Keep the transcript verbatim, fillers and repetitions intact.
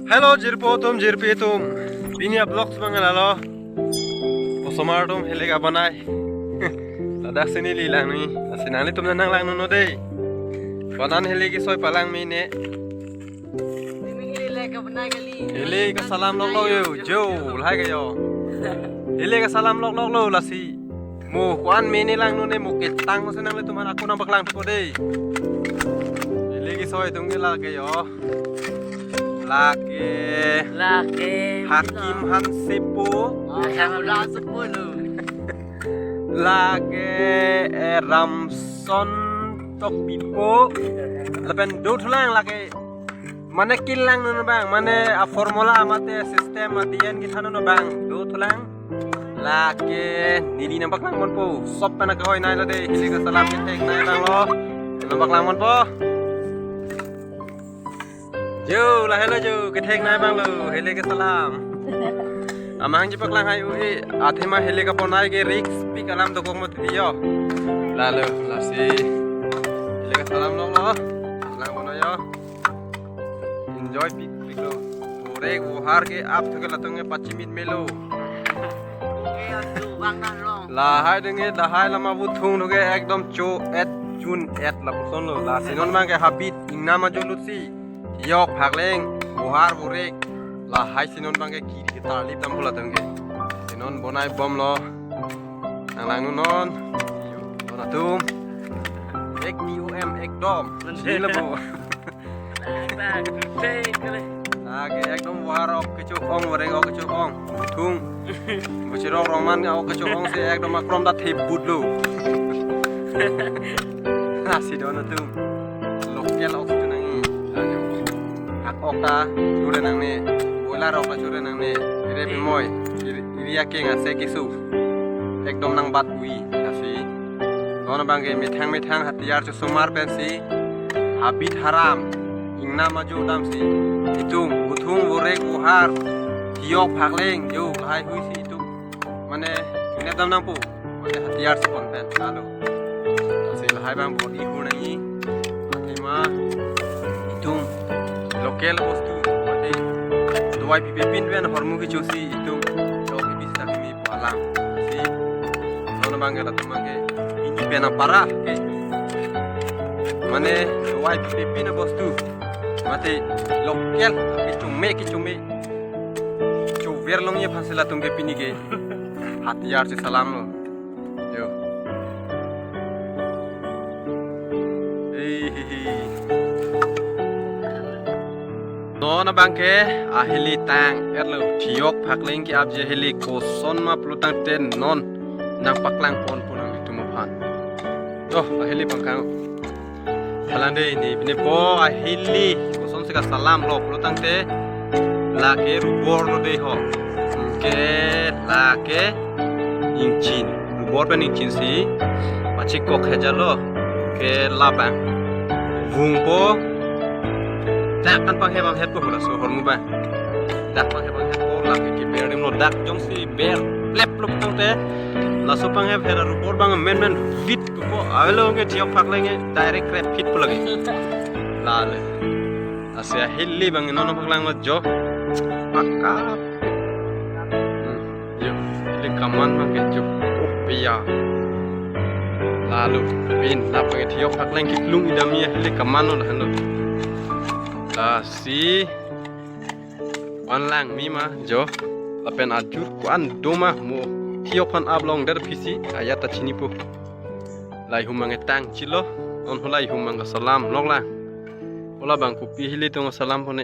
Hello, jirpo atum, jirpi atum. Pini a-vlog abang lalo. Osomar atum heli kabonai. Ladak si neli langnon. Lasi nanglitum nanglangnon non dei. Konan heli kesoi palang mene. Heli kasalam loklok yo. Jo, lahai ke yo. Heli kasalam loklok lo lasi. Mo koan mene langnon ne, mo ketang ko si nanglitum aphan ako nangpaklang thupo dei. Heli kesoi atum ke lake yo. Lake. Lake. Hakim Hansepo. Oh, Hakim Hansepo lo. Lake, eh, Ramson Tokbipo. Lapen dothulang lake. Mane kelangnon abang, mane a-formula mate system a-D N kethannon abang, dothulang. Lake neli nangpaklang ponpo, sop pen akehoi nai lo dei, heli kasalam kethek nai abang lo. Nangpaklang ponpo. Jo, lahelo jo, kethek nai abang lo, heli kasalam. Amahang ji paklang hai ui, athema heli kabonai ke risk pik alam dokok mati yo. Lalo, lasi. Heli kasalam lo lo. Lang bono yo. Enjoy pik pik lo. Vorek vohar ke ap thuke latum ke pachimit melo. Lahai denge, lahai lama buthung thuke ekdom cho-et chun-et lapuson lo. Lasi non abang ke habit ingnam ajo lutsi. Yok phakleng, vohar vorek. Lahai si non abang ke kiri ketarlip dampo latum ke. Si non bonai bomlo. Nanglangnon non. Yo, non atum. Ek D O M ekdom. Sila bo. Lake ekdom vohar ok kecho-ong, vorek ok kecho-ong. Buthung. Buchirok rongman ok kecho-ong si ekdom akrom ta thebut lo. Lasi don atum. Local ok kecho nangji. Hak ok ta chure nangne. Boiler ok ta chure nangne. Ire pemoi. Iri, iri akeng ase kisu. Ekdom nangbat ui. Lasi. Non abang ke methang methang hatiyar chosomar pensi habit haram ingnam ajo damsi itum buthung vorek vohar yok phakleng jo lahai hui si itum mane chunep dam nangpo mane hatiyar si pon pen alo. Lasi lahai abang bor-i hu nangji athema itum local bostu mate dawai pipe pin pen hormu kechosi itum dawai pipe sita kimi alam. Si, non abang ke latum abang ke ini pen apara ke. Mane dawai pipe pin abostu. Mate local kechome kechome. Chover longji aphan si latum ke pini ke. Hatiyar si salam lo. Yo. Ei, hi, hi. Non abang ke ahili tang-etlo thiyok phakleng ke-apji ahili koson ma pulo tangte non nangpaklang ponpo nanglitum aphan. To ahili pangkang. Halang dei ne pine po ahili kosonsi kasalam lo pulo tangte lake rubor lo dei ho. Ke lake ingchin. Rubor pen ingchin si pachikok hejalo ke labang. Vungpo dak kan panghep-hetpo hula so hormu abang. Dak panghep-hetpo lake keber adim lo dak jongsi ber plep lo tangte laso panghep hera rubor abang menmen vit po avelo ke thiyok phakleng ke direct krep phit po lake. Lale. Lasi ahili abang non paklang lo jo. Pakap. Hmm. Jo, hili kaman abang ke jo. Oh, piya. Lalo, pin, nap abang ke thiyok phakleng kiklung idam ya, hili kaman lo lahan lo. Lasi, koan lang mima, jo. Lapen ajur koan doma mo. Thiyok aphan aplong der phisi, ayat ta chinipo. Lahai hum abang ke tang chilo, non halahai hum abang ke salam loklang. Hala abang kopi hili tung salam pone.